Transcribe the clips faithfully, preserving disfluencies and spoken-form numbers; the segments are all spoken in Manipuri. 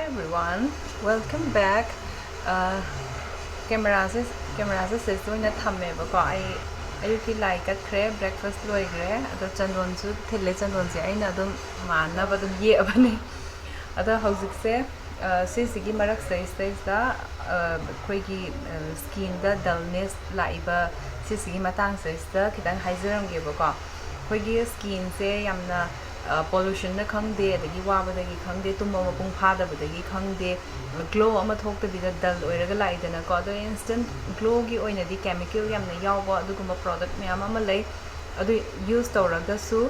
Everyone, welcome back. ꯀꯦꯃꯦꯔꯥꯁꯦ ꯀꯦꯃꯦꯔꯥꯁꯦ ꯁꯤꯗ ꯑꯣꯏꯅ ꯊꯝꯃꯦꯕꯀꯣ꯫ ꯑꯩ ꯑꯌꯨꯛꯀꯤ ꯂꯥꯏ ꯀꯠꯈ꯭ꯔꯦ, ꯕ꯭ꯔꯦꯛꯐꯥꯁ ꯂꯣꯏꯈ꯭ꯔꯦ, ꯑꯗꯣ ꯆꯟꯗꯣꯟꯁꯨ ꯊꯤꯜꯂꯦ꯫ ꯆꯟꯗꯣꯟꯁꯦ ꯑꯩꯅ ꯑꯗꯨꯝ ꯃꯥꯟꯅꯕ ꯑꯗꯨꯝ ꯌꯦꯛꯑꯕꯅꯦ꯫ ꯑꯗꯣ ꯍꯧꯖꯤꯛꯁꯦ ꯁꯤꯁꯤꯒꯤ ꯃꯔꯛꯁꯤꯗꯩꯁꯤꯗꯩꯁꯤꯗ ꯑꯩꯈꯣꯏꯒꯤ ꯁ꯭ꯀꯤꯟꯗ ꯗꯜꯅꯦꯁ ꯂꯥꯛꯏꯕ ꯁꯤꯁꯤꯒꯤ ꯃꯇꯥꯡꯁꯤꯗꯩꯁꯤꯗ ꯈꯤꯇꯪ ꯍꯥꯏꯖꯔꯝꯒꯦꯕꯀꯣ꯫ ꯑꯩꯈꯣꯏꯒꯤ ꯁ꯭ꯀꯤꯟꯁꯦ ꯌꯥꯝꯅ ꯄꯣꯂꯨꯁꯟꯅ ꯈꯪꯗꯦ, ꯑꯗꯒꯤ ꯋꯥꯕꯗꯒꯤ ꯈꯪꯗꯦ, ꯇꯨꯝꯕ ꯃꯄꯨꯡ ꯐꯥꯗꯕꯗꯒꯤ ꯈꯪꯗꯦ, ꯒ꯭ꯂꯣ ꯑꯃ ꯊꯣꯛꯇꯕꯤꯗ ꯗꯜ ꯑꯣꯏꯔꯒ ꯂꯥꯛꯏꯗꯅꯀꯣ꯫ ꯑꯗꯣ ꯏꯟꯁꯇꯦꯟꯠ ꯒ꯭ꯂꯣꯒꯤ ꯑꯣꯏꯅꯗꯤ ꯀꯦꯃꯤꯀꯦꯜ ꯌꯥꯝꯅ ꯌꯥꯎꯕ ꯑꯗꯨꯒꯨꯝꯕ ꯄ꯭ꯔꯣꯗꯛ ꯃꯌꯥꯝ ꯑꯃ ꯂꯩ꯫ ꯑꯗꯨ ꯌꯨꯁ ꯇꯧꯔꯒꯁꯨ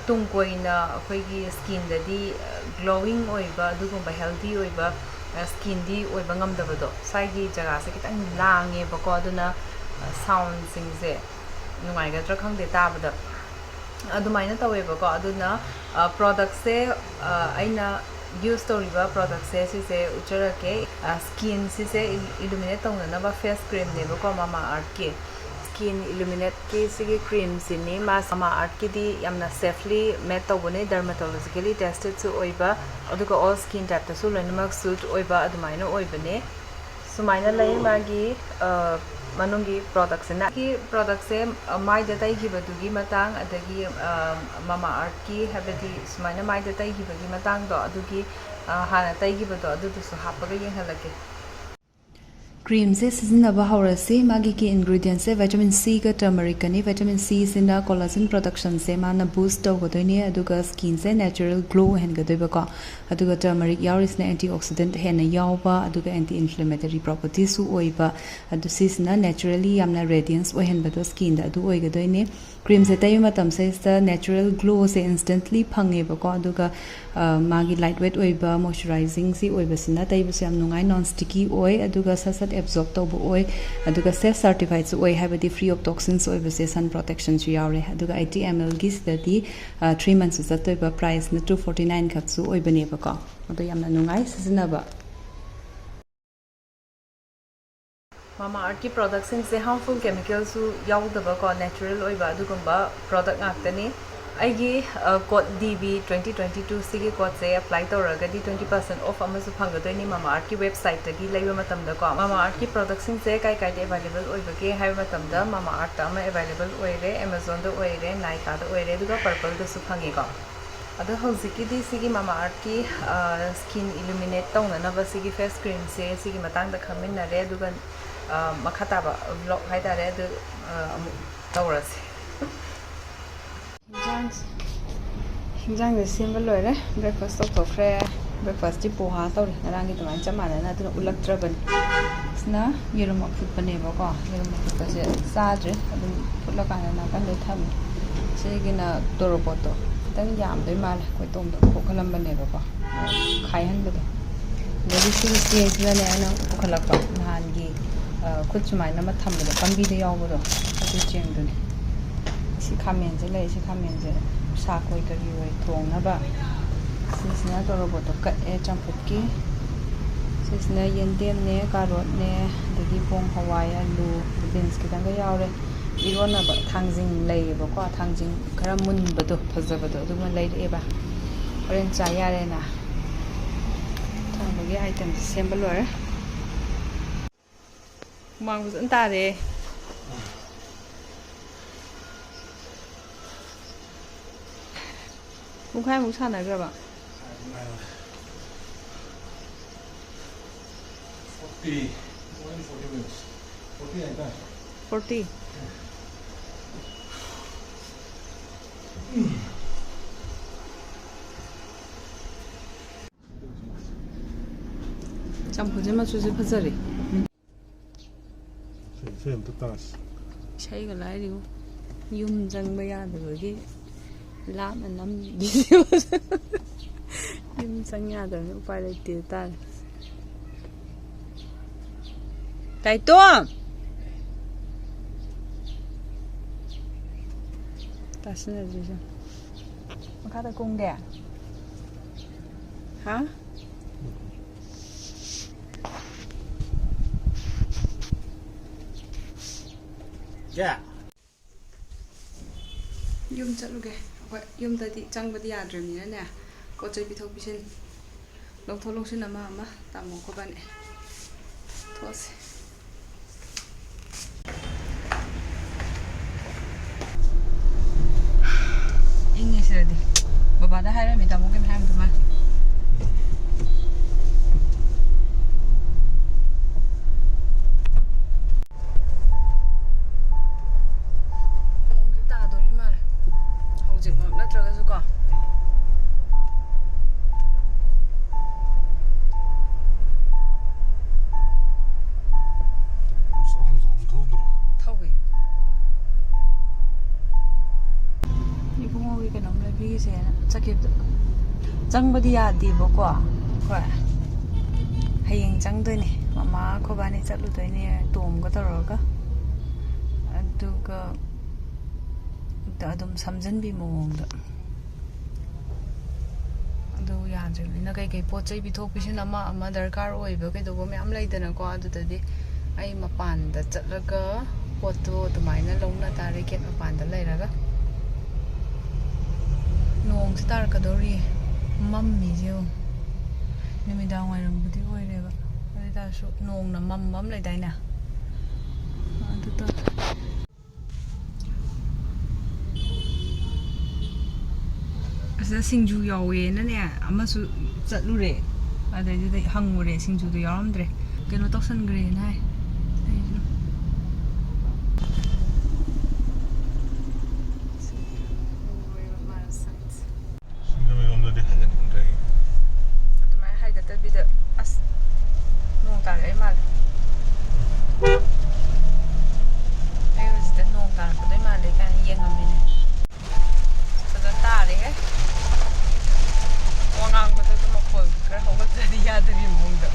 ꯇꯨꯡ ꯀꯣꯏꯅ ꯑꯩꯈꯣꯏꯒꯤ ꯁ꯭ꯀꯤꯟꯗꯗꯤ ꯒ꯭ꯂꯣꯋꯤꯡ ꯑꯣꯏꯕ, ꯑꯗꯨꯒꯨꯝꯕ ꯍꯦꯜꯗꯤ ꯑꯣꯏꯕ ꯁ꯭ꯀꯤꯟꯗꯤ ꯑꯣꯏꯕ ꯉꯝꯗꯕꯗꯣ꯫ ꯁ꯭ꯋꯥꯏꯒꯤ ꯖꯒꯥꯁꯦ ꯈꯤꯇꯪ ꯂꯥꯡꯉꯦꯕꯀꯣ, ꯑꯗꯨꯅ ꯁꯥꯎꯟꯁꯤꯡꯁꯦ ꯅꯨꯡꯉꯥꯏꯒꯗ꯭ꯔꯥ ꯈꯪꯗꯦ ꯇꯥꯕꯗ꯫ ꯑꯗꯨꯃꯥꯏꯅ ꯇꯧꯋꯦꯕꯀꯣ꯫ ꯑꯗꯨꯅ ꯄ꯭ꯔꯣꯗꯛꯁꯦ ꯑꯩꯅ ꯌꯨꯁ ꯇꯧꯔꯤꯕ ꯄ꯭ꯔꯣꯗꯛꯁꯦ ꯁꯤꯁꯦ ꯎꯠꯆꯔꯛꯀꯦ꯫ ꯁ꯭ꯀꯤꯟ ꯁꯤꯁꯦ ꯏꯂꯨꯃꯤꯅꯦꯠ ꯇꯧꯅꯅꯕ ꯐꯦꯁ ꯀ꯭ꯔꯤꯝꯅꯦꯕꯀꯣ, ꯃꯃꯥ ꯑꯥꯔꯠꯀꯤ꯫ ꯁ꯭ꯀꯤꯟ ꯏꯂꯨꯃꯤꯅꯦꯠꯀꯤ ꯁꯤꯒꯤ ꯀ꯭ꯔꯤꯝꯁꯤꯅꯤ꯫ ꯃꯥ ꯃꯃꯥ ꯑꯥꯔꯠꯀꯤꯗꯤ ꯌꯥꯝꯅ ꯁꯦꯐꯂꯤ ꯃꯦꯠ ꯇꯧꯕꯅꯦ, ꯗꯔꯃꯥꯇꯣꯂꯣꯖꯤꯀꯦꯂꯤ ꯇꯦꯁꯇꯦꯠꯁꯨ ꯑꯣꯏꯕ, ꯑꯗꯨꯒ ꯑꯣꯜ ꯁ꯭ꯀꯤꯟ ꯇꯥꯏꯞꯇꯁꯨ ꯂꯣꯏꯅꯃꯛ ꯁꯨꯠ ꯑꯣꯏꯕ ꯑꯗꯨꯃꯥꯏꯅ ꯑꯣꯏꯕꯅꯦ꯫ ꯁꯨꯃꯥꯏꯅ ꯂꯩ ꯃꯥꯒꯤ ꯃꯅꯨꯡꯒꯤ ꯄ꯭ꯔꯣꯗꯛꯁꯤꯅ꯫ ꯁꯤ ꯄ꯭ꯔꯣꯗꯛꯁꯦ ꯃꯥꯏꯗ ꯇꯩꯈꯤꯕꯗꯨꯒꯤ ꯃꯇꯥꯡ, ꯑꯗꯒꯤ ꯃꯃꯥ ꯑꯥꯔꯠꯀꯤ, ꯍꯥꯏꯕꯗꯤ ꯁꯨꯃꯥꯏꯅ ꯃꯥꯏꯗ ꯇꯩꯈꯤꯕꯒꯤ ꯃꯇꯥꯡꯗꯣ, ꯑꯗꯨꯒꯤ ꯍꯥꯟꯅ ꯇꯩꯈꯤꯕꯗꯣ ꯑꯗꯨꯗꯨꯁꯨ ꯍꯥꯞꯄꯒ ꯌꯦꯡꯍꯜꯂꯛꯀꯦ꯫ ꯀ꯭ꯔꯤꯝꯁꯦ ꯁꯤꯖꯤꯟꯅꯕ ꯍꯧꯔꯁꯤ꯫ ꯃꯥꯒꯤ ꯀꯤ ꯏꯟꯒ꯭ꯔꯤꯗꯤꯌꯦꯟꯁꯦ ꯚꯥꯏꯇꯥꯃꯤꯟ ꯁꯤꯒ ꯇꯔꯃꯔꯤꯛꯀꯅꯤ꯫ ꯚꯥꯏꯇꯥꯃꯤꯟ ꯁꯤꯁꯤꯅ ꯀꯣꯂꯥꯖꯟ ꯄ꯭ꯔꯣꯗꯛꯁꯟꯁꯦ ꯃꯥꯅ ꯕꯨꯁ ꯇꯧꯒꯗꯣꯏꯅꯦ, ꯑꯗꯨꯒ ꯁ꯭ꯀꯤꯟꯁꯦ ꯅꯦꯆꯔꯦꯜ ꯒ꯭ꯂꯣ ꯑꯣꯏꯍꯟꯒꯗꯣꯏꯕꯀꯣ꯫ ꯑꯗꯨꯒ ꯇꯔꯃꯔꯤꯛ ꯌꯥꯎꯔꯤꯁꯤꯅ ꯑꯦꯟꯇꯤ ꯑꯣꯛꯁꯤꯗꯦꯟꯠ ꯍꯦꯟꯅ ꯌꯥꯎꯕ, ꯑꯗꯨꯒ ꯑꯦꯟꯇꯤ ꯏꯟꯐ꯭ꯂꯦꯃꯦꯇꯔꯤ ꯄ꯭ꯔꯣꯄꯔꯇꯤꯁꯨ ꯑꯣꯏꯕ꯫ ꯑꯗꯨ ꯁꯤꯁꯤꯅ ꯅꯦꯆꯔꯦꯜꯂꯤ ꯌꯥꯝꯅ ꯔꯦꯗꯤꯌꯦꯟꯁ ꯑꯣꯏꯍꯟꯕꯗꯣ ꯁ꯭ꯀꯤꯟꯗ ꯑꯗꯨ ꯑꯣꯏꯒꯗꯣꯏꯅꯦ꯫ ꯀ꯭ꯔꯤꯝꯁꯦ ꯇꯩꯕ ꯃꯇꯝꯁꯤꯗꯩꯁꯤꯗ ꯅꯦꯆꯔꯦꯜ ꯒ꯭ꯂꯣꯁꯦ ꯏꯟꯁꯇꯦꯟꯠꯂꯤ ꯐꯪꯉꯦꯕꯀꯣ꯫ ꯑꯗꯨꯒ ꯃꯥꯒꯤ ꯂꯥꯏꯠ ꯋꯦꯠ ꯑꯣꯏꯕ, ꯃꯣꯏꯆꯔꯥꯏꯖꯤꯡꯁꯤ ꯑꯣꯏꯕꯁꯤꯅ ꯇꯩꯕꯁꯨ ꯌꯥꯝ ꯅꯨꯡꯉꯥꯏ, ꯅꯣꯟ ꯁ꯭ꯇꯤꯀꯤ ꯑꯣꯏ, ꯑꯗꯨꯒ ꯁꯠ ꯁꯠ ꯑꯦꯕꯖꯣꯔꯕ ꯇꯧꯕ ꯑꯣꯏ, ꯑꯗꯨꯒ ꯁꯦꯐ ꯁꯔꯇꯤꯐꯥꯏꯠꯁꯨ ꯑꯣꯏ, ꯍꯥꯏꯕꯗꯤ ꯐ꯭ꯔꯤ ꯑꯣꯐ ꯇꯣꯛꯁꯤꯟꯁ ꯑꯣꯏꯕꯁꯦ ꯁꯟ ꯄ꯭ꯔꯣꯇꯦꯛꯁꯟꯁꯨ ꯌꯥꯎꯔꯦ꯫ ꯑꯗꯨꯒ ꯑꯩꯠꯇꯤ ꯑꯦꯝ ꯑꯦꯜꯒꯤꯁꯤꯗꯗꯤ ꯊ꯭ꯔꯤ ꯃꯟꯁꯁꯨ ꯆꯠꯇꯣꯏꯕ, ꯄ꯭ꯔꯥꯏꯁꯅ ꯇꯨ ꯐꯣꯔꯇꯤ ꯅꯥꯏꯟ ꯈꯛꯁꯨ ꯑꯣꯏꯕꯅꯦꯕꯀꯣ꯫ ꯑꯗꯣ ꯌꯥꯝꯅ ꯅꯨꯡꯉꯥꯏ ꯁꯤꯖꯤꯟꯅꯕ꯫ ꯃꯃꯥ ꯑꯥꯔꯠꯀꯤ ꯄ꯭ꯔꯣꯗꯛꯁꯤꯡꯁꯦ ꯍꯥꯔꯝꯐꯨꯜ ꯀꯦꯃꯤꯀꯦꯜꯁꯨ ꯌꯥꯎꯗꯕꯀꯣ, ꯅꯦꯆꯔꯦꯜ ꯑꯣꯏꯕ ꯑꯗꯨꯒꯨꯝꯕ ꯄ꯭ꯔꯣꯗꯛ ꯉꯥꯛꯇꯅꯤ꯫ ꯑꯩꯒꯤ code D B twenty twenty two ꯁꯤꯒꯤ ꯀꯣꯗꯁꯦ ꯑꯦꯄ꯭ꯂꯥꯏ ꯇꯧꯔꯒꯗꯤ ꯇ꯭ꯋꯦꯟꯇꯤ ꯄꯥꯔꯁꯦꯟ ꯑꯣꯐ ꯑꯃꯁꯨ ꯐꯪꯒꯗꯣꯏꯅꯤ ꯃꯃꯥ ꯑꯥꯔꯠꯀꯤ ꯋꯦꯕꯁꯥꯏꯠꯇꯒꯤ ꯂꯩꯕ ꯃꯇꯝꯗꯀꯣ꯫ ꯃꯃꯥ ꯑꯥꯔꯠꯀꯤ ꯄ꯭ꯔꯗꯛꯁꯤꯡꯁꯦ ꯀꯥꯏ ꯀꯥꯏꯗ ꯑꯦꯕꯥꯏꯂꯦꯕꯜ ꯑꯣꯏꯕꯒꯦ ꯍꯥꯏꯕ ꯃꯇꯝꯗ, ꯃꯃꯥ ꯑꯥꯔꯠꯇ ꯑꯃ ꯑꯦꯕꯥꯏꯂꯦꯕꯜ ꯑꯣꯏꯔꯦ, ꯑꯦꯃꯥꯖꯣꯟꯗ ꯑꯣꯏꯔꯦ, ꯅꯥꯏꯀꯥꯗ ꯑꯣꯏꯔꯦ, ꯑꯗꯨꯒ ꯄꯔꯄꯜꯗꯁꯨ ꯐꯪꯉꯦꯀꯣ꯫ ꯑꯗꯣ ꯍꯧꯖꯤꯛꯀꯤꯗꯤ ꯁꯤꯒꯤ ꯃꯃꯥ ꯑꯥꯔꯠꯀꯤ ꯁ꯭ꯀꯤꯟ ꯏꯂꯨꯃꯤꯅꯦꯠ ꯇꯧꯅꯅꯕ ꯁꯤꯒꯤ ꯐꯦꯁ ꯀ꯭ꯔꯤꯝꯁꯦ ꯁꯤꯒꯤ ꯃꯇꯥꯡꯗ ꯈꯪꯃꯤꯟꯅꯔꯦ꯫ ꯑꯗꯨꯒ ꯃꯈꯥ ꯇꯥꯕ ꯕ꯭ꯂꯣꯛ ꯍꯥꯏꯇꯥꯔꯦ, ꯑꯗꯨ ꯑꯃꯨꯛ ꯇꯧꯔꯁꯦ꯫ ꯍꯤꯟꯖꯥꯡꯁꯦ ꯁꯦꯝꯕ ꯂꯣꯏꯔꯦ꯫ ꯕ꯭ꯔꯦꯛꯐꯥꯁ ꯇꯧꯊꯣꯛꯈ꯭ꯔꯦ꯫ ꯕ꯭ꯔꯦꯛꯐꯥꯁꯇꯤ ꯄꯣꯍꯥ ꯇꯧꯔꯦ, ꯉꯔꯥꯡꯒꯤ ꯑꯗꯨꯃꯥꯏꯅ ꯆꯞ ꯃꯥꯟꯅꯅ, ꯑꯗꯨꯅ ꯎꯠꯂꯛꯇ꯭ꯔꯕꯅꯤ꯫ ꯁꯤꯅ ꯌꯦꯔꯨꯝ ꯑꯐꯨꯠꯄꯅꯦꯕꯀꯣ꯫ ꯌꯦꯔꯨꯝ ꯑꯐꯨꯠꯄꯁꯦ ꯆꯥꯗ꯭ꯔꯦ, ꯑꯗꯨꯝ ꯐꯨꯠꯂꯀꯥꯟꯗ ꯅꯥꯀꯟꯗ ꯊꯝꯃꯦ꯫ ꯁꯤꯒꯤꯅ ꯇꯣꯔꯣꯕꯣꯠꯇꯣ ꯈꯤꯇꯪ ꯌꯥꯝꯗꯣꯏ ꯃꯥꯜꯂꯦ, ꯑꯩꯈꯣꯏ ꯇꯣꯝꯗ ꯈꯣꯛꯍꯜꯂꯝꯕꯅꯦꯕꯀꯣ, ꯈꯥꯏꯍꯟꯕꯗꯣ꯫ ꯑꯗꯒꯤ ꯁꯤꯒꯤ ꯆꯦꯡꯁꯤꯅꯅꯦ ꯑꯩꯅ ꯄꯨꯈꯠꯂꯛꯄ ꯅꯍꯥꯟꯒꯤ, ꯑ, ꯈꯨꯠ ꯁꯨꯃꯥꯏꯅ ꯑꯃ ꯊꯝꯕꯗꯣ, ꯄꯥꯝꯕꯤꯗ ꯌꯥꯎꯕꯗꯣ, ꯑꯗꯨ ꯆꯦꯡꯗꯨꯅꯤ꯫ ꯁꯤ ꯈꯥꯃꯦꯟꯁꯦ ꯂꯩ, ꯁꯤ ꯈꯥꯃꯦꯟꯁꯦ ꯁꯥꯛ ꯑꯣꯏ ꯀꯔꯤ ꯑꯣꯏ ꯊꯣꯡꯅꯕ꯫ ꯁꯤꯁꯤꯅ ꯇꯣꯔꯣꯕꯣꯠꯇꯣ ꯀꯛꯑꯦ ꯆꯝꯐꯨꯠꯀꯤ꯫ ꯁꯤꯁꯤꯅ ꯌꯦꯟꯗꯦꯝꯅꯦ, ꯀꯥꯔꯣꯠꯅꯦ, ꯑꯗꯒꯤ ꯄꯣꯡ ꯍꯋꯥꯏ, ꯑꯂꯨ, ꯕꯤꯟꯁ ꯈꯤꯇꯪꯒ ꯌꯥꯎꯔꯦ꯫ ꯏꯔꯣꯟꯅꯕ ꯊꯥꯡꯖꯤꯡ ꯂꯩꯌꯦꯕꯀꯣ, ꯊꯥꯡꯖꯤꯡ ꯈꯔ ꯃꯨꯟꯕꯗꯣ, ꯐꯖꯕꯗꯣ, ꯑꯗꯨꯃ ꯂꯩꯔꯛꯑꯦꯕ꯫ ꯍꯣꯔꯦꯟ ꯆꯥ ꯌꯥꯔꯦꯅ꯫ ꯊꯣꯡꯕꯒꯤ ꯑꯥꯏꯇꯦꯝꯁꯦ ꯁꯦꯝꯕ ꯂꯣꯏꯔꯦ꯫ ꯍꯨꯃꯥꯡ ꯐꯖꯅ ꯇꯥꯔꯦ꯫ ꯄꯨꯡꯈꯥꯏꯃꯨꯛ ꯁꯥꯟꯅꯈ꯭ꯔꯕ? Forty, more than forty minutes. Forty ꯍꯥꯏꯇꯥꯔꯦ꯫ Forty? ꯆꯝꯐꯨꯠꯁꯦ ꯃꯆꯨꯁꯦ ꯐꯖꯔꯦ꯫ ꯏꯁꯩ, ꯏꯁꯩ ꯑꯝꯇ ꯇꯥꯁꯤ꯫ ꯏꯁꯩꯒ ꯂꯥꯏꯔꯤꯉꯣ꯫ ꯌꯨꯝ ꯆꯪꯕ ꯌꯥꯗꯕꯒꯤ ꯂꯥꯞꯅ ꯅꯝꯃꯤ video꯫ ꯌꯨꯝ ꯆꯪ ꯌꯥꯗꯕꯅꯤ, ꯎꯄꯥꯏ ꯂꯩꯇꯦ ꯇꯥꯔꯦ꯫ ꯇꯥꯏꯇꯣꯝ! ꯇꯥꯁꯤꯟꯅꯗ꯭ꯔꯤꯁꯦ꯫ ꯃꯈꯥꯗ ꯀꯨꯝꯒꯦ? ꯍꯥ? ꯌꯥ꯫ ꯌꯨꯝ ꯆꯠꯂꯨꯒꯦ꯫ ꯍꯣꯏ, ꯌꯨꯝꯗꯗꯤ ꯆꯪꯕꯗꯤ ꯌꯥꯗ꯭ꯔꯕꯅꯤꯅꯅꯦ, ꯄꯣꯠ ꯆꯩ ꯄꯤꯊꯣꯛ ꯄꯤꯁꯤꯟ, ꯂꯧꯊꯣꯛ ꯂꯧꯁꯤꯟ ꯑꯃ ꯑꯃ ꯇꯥꯃꯣ ꯈꯣꯏꯕꯥꯅꯤ ꯊꯣꯛꯑꯁꯦ꯫ ꯏꯪꯉꯦ ꯁꯤꯗꯗꯤ꯫ ꯕꯕꯥꯗ ꯍꯥꯏꯔꯝꯃꯤ, ꯇꯥꯃꯣ ꯀꯩꯝ ꯍꯥꯏꯔꯝꯗꯧ ꯃꯥꯜꯂꯦ꯫ ꯅꯣꯡꯁꯦ ꯇꯥꯗꯣꯔꯤ ꯃꯥꯜꯂꯦ꯫ ꯍꯧꯖꯤꯛꯃꯛ ꯅꯠꯇ꯭ꯔꯒꯁꯨ ꯀꯣ꯫ ꯊꯧꯋꯤ꯫ ꯏꯕꯨꯡꯉꯣꯒꯤ ꯀꯩꯅꯣꯝ ꯂꯩꯕꯤꯒꯦꯁꯦꯅ ꯆꯠꯈꯤꯕꯗꯣ꯫ ꯆꯪꯕꯗꯤ ꯌꯥꯗꯦꯕꯀꯣ꯫ ꯍꯣꯏ꯫ ꯍꯌꯦꯡ ꯆꯪꯗꯣꯏꯅꯦ꯫ ꯃꯃꯥ ꯑꯩꯈꯣꯏꯕꯥꯅꯤ ꯆꯠꯂꯨꯗꯣꯏꯅꯦ ꯇꯣꯝꯒ ꯇꯧꯔꯒ꯫ ꯑꯗꯨꯒ ꯑꯗꯨꯝ ꯁꯝꯖꯟꯕꯤ ꯃꯑꯣꯡꯗ꯫ ꯑꯗꯨ ꯌꯥꯗ꯭ꯔꯤꯕꯅꯤꯅ ꯀꯩꯀꯩ ꯄꯣꯠ ꯆꯩ ꯄꯤꯊꯣꯛ ꯄꯤꯁꯤꯟ ꯑꯃ ꯑꯃ ꯗꯔꯀꯥꯔ ꯑꯣꯏꯕ ꯀꯩꯗꯧꯕ ꯃꯌꯥꯝ ꯂꯩꯗꯅꯀꯣ꯫ ꯑꯗꯨꯗꯗꯤ ꯑꯩ ꯃꯄꯥꯟꯗ ꯆꯠꯂꯒ ꯄꯣꯠꯇꯣ ꯑꯗꯨꯃꯥꯏꯅ ꯂꯧꯅ ꯇꯥꯔꯦ, ꯒꯦꯠ ꯃꯄꯥꯟꯗ ꯂꯩꯔꯒ꯫ ꯅꯣꯡꯁꯦ ꯇꯥꯔꯛꯀꯗꯧꯔꯤ, ꯃꯝꯃꯤꯁꯦ ꯌꯦꯡꯉꯨ꯫ ꯅꯨꯃꯤꯗꯥꯡ ꯋꯥꯏꯔꯝꯕꯨꯗꯤ ꯑꯣꯏꯔꯦꯕ, ꯑꯗꯨ ꯑꯣꯏꯇꯥꯔꯁꯨ ꯅꯣꯡꯅ ꯃꯝꯕ ꯑꯃ ꯂꯩꯗꯥꯏꯅꯦ, ꯑꯗꯨ ꯇꯧꯋꯦ꯫ ꯑꯁꯤꯗ ꯁꯤꯡꯖꯨ ꯌꯥꯎꯋꯦꯅꯅꯦ ꯑꯃꯁꯨ ꯆꯠꯂꯨꯔꯦ, ꯑꯗꯩꯗꯨꯗ ꯍꯪꯉꯨꯔꯦ, ꯁꯤꯡꯖꯨꯗꯣ ꯌꯥꯎꯔꯝꯗ꯭ꯔꯦ, ꯀꯩꯅꯣ ꯇꯧꯁꯟꯈ꯭ꯔꯦꯅ ꯍꯥꯏ꯫ ꯑꯩꯁꯨ ꯁꯤꯡꯖꯃꯩꯔꯣꯝꯗꯗꯤ ꯍꯥꯏꯒꯠꯅꯤꯡꯗ꯭ꯔꯦ꯫ ꯑꯗꯨꯃꯥꯏꯅ ꯍꯥꯏꯒꯠꯇꯕꯤꯗ, ꯑꯁ, ꯅꯣꯡ ꯇꯥꯔꯛꯑꯦ ꯃꯥꯜꯂꯦ꯫ ꯑꯩ ꯍꯧꯖꯤꯛꯇ ꯅꯣꯡ ꯇꯥꯔꯛꯀꯗꯣꯏ ꯃꯥꯜꯂꯦ ꯀꯥꯏꯅ ꯌꯦꯡꯉꯝꯃꯤꯅꯦ꯫ ꯐꯖꯅ ꯇꯥꯔꯦꯍꯦ꯫ ꯋꯥ ꯉꯥꯡꯕꯗꯁꯨ ꯃꯈꯣꯜ ꯈꯔ ꯍꯧꯒꯠꯇ꯭ꯔꯗꯤ ꯌꯥꯗꯕꯤ ꯃꯑꯣꯡꯗ꯫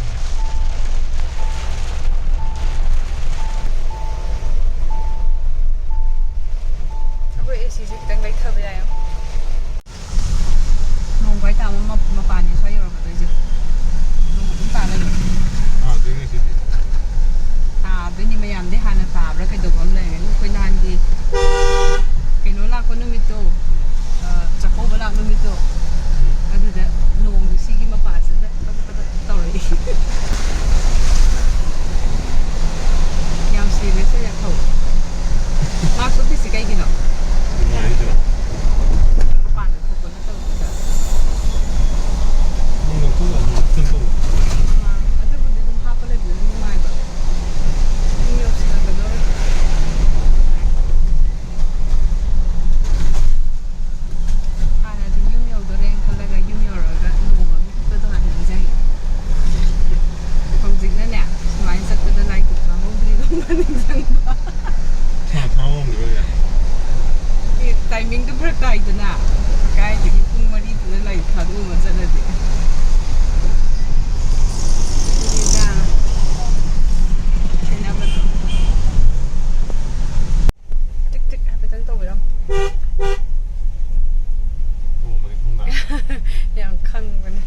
ꯂꯥꯛꯏꯗꯅ, ꯀꯥꯏꯗꯒꯤ ꯄꯨꯡ ꯃꯔꯤꯗꯨꯗ ꯂꯥꯏꯔꯤꯛ ꯊꯥꯗꯣꯛꯑꯒ ꯆꯠꯂꯗꯤ꯫ ꯑꯗꯨꯅꯤꯗ ꯈꯦꯠꯅꯕꯗꯣ꯫ ꯇꯤꯛ ꯇꯤꯛ ꯍꯥꯏꯐꯦꯠꯇꯪ ꯇꯧꯕꯤꯔꯝꯃꯣ꯫ ꯇꯣꯡꯕꯅꯤ ꯈꯪꯗ꯫ ꯌꯥꯝ ꯈꯪꯕꯅꯦ꯫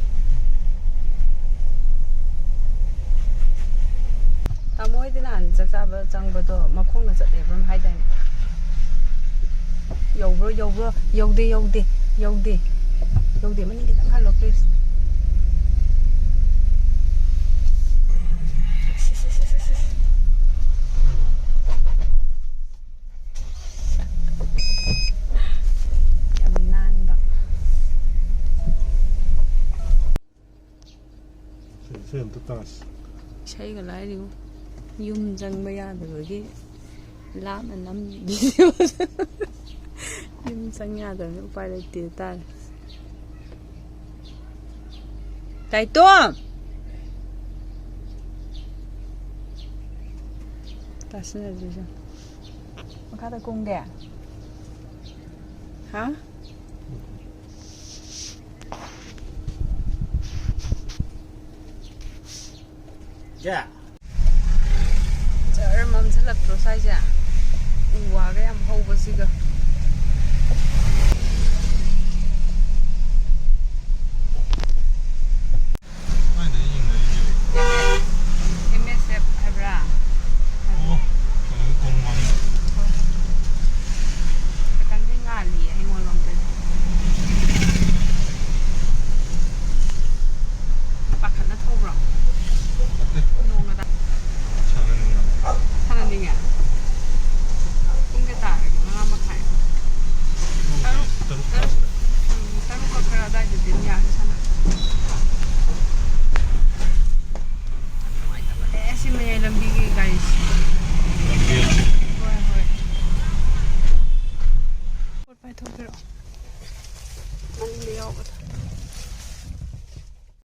ꯇꯥꯃꯣ ꯍꯣꯏꯗꯤ ꯅꯍꯥꯟ ꯆꯥꯛ ꯆꯥꯕ ꯆꯪꯕꯗꯣ ꯃꯈꯣꯡꯅ ꯆꯠꯂꯦꯕ ꯑꯗꯨꯝ ꯍꯥꯏꯗꯥꯏꯅꯦ? ꯌꯧꯕ꯭ꯔꯣ, ꯌꯧꯕ꯭ꯔꯣ? ꯌꯧꯗꯦ, ꯌꯧꯗꯦ, ꯌꯧꯗꯦ꯫ ꯌꯧꯗꯦ, ꯃꯅꯤꯡ ꯈꯤꯇꯪ ꯍꯜꯂꯣ, please꯫ ꯌꯥꯝ ꯅꯥꯟꯕ꯫ ꯏꯁꯩ, ꯏꯁꯩ ꯑꯝꯇ ꯇꯥꯁꯤ꯫ ꯏꯁꯩꯒ ꯂꯥꯏꯔꯤꯉꯣ꯫ ꯌꯨꯝ ꯆꯪꯕ ꯌꯥꯗꯕꯒꯤ ꯂꯥꯞꯅ ꯅꯝꯃꯤ video꯫ ꯌꯨꯝ ꯆꯪ ꯌꯥꯗꯕꯅꯤꯅ ꯎꯄꯥꯏ ꯂꯩꯇꯦ ꯇꯥꯔꯦ꯫ ꯇꯥꯏꯇꯣꯝ! ꯇꯥꯁꯤꯟꯅꯗ꯭ꯔꯤꯁꯦ꯫ ꯃꯈꯥꯗ ꯀꯨꯝꯒꯦ? ꯍꯥ? ꯖꯔ ꯃꯝꯁꯤꯜꯂꯛꯇ꯭ꯔꯣ ꯁ꯭ꯋꯥꯏꯁꯦ? ꯎ ꯋꯥꯒ ꯌꯥꯝ ꯍꯧꯕꯁꯤꯒ꯫ ꯀꯥꯏꯗ ꯌꯦꯡꯅꯔꯤꯒꯦ? ꯑꯦꯝ ꯑꯦꯁ ꯑꯦꯐ ꯍꯥꯏꯕ꯭ꯔꯥ? ꯑꯣ, ꯀꯩꯅꯣ ꯀꯣꯡ ꯃꯥꯡ꯫ ꯍꯣꯏ꯫ ꯈꯤꯇꯪꯗꯤ ꯉꯥꯜꯂꯤꯌꯦ ꯑꯩꯉꯣꯟꯂꯣꯝꯗꯗꯤ꯫ ꯄꯥꯈꯠꯅ ꯊꯧꯕ꯭ꯔꯣ? ꯅꯠꯇꯦ꯫ ꯅꯣꯡꯒ ꯇꯥ-, ꯁꯥꯟꯅꯅꯤꯡꯉꯦ꯫ ꯁꯥꯟꯅꯅꯤꯡꯉꯦ? ꯄꯨꯡ ꯀꯌꯥ ꯇꯥꯔꯒꯦ? ꯃꯉꯥ ꯃꯈꯥꯏ꯫ ꯄꯨꯡ ꯇꯔꯨꯛ, ꯇꯔꯨꯛ ꯇꯔꯨꯛ, ꯇꯥꯔꯦ꯫ ꯎꯝ, ꯇꯔꯨꯛꯀ ꯈꯔ ꯑꯗꯥꯏꯗꯗꯤ ꯑꯗꯨꯝ ꯌꯥꯔꯦ꯫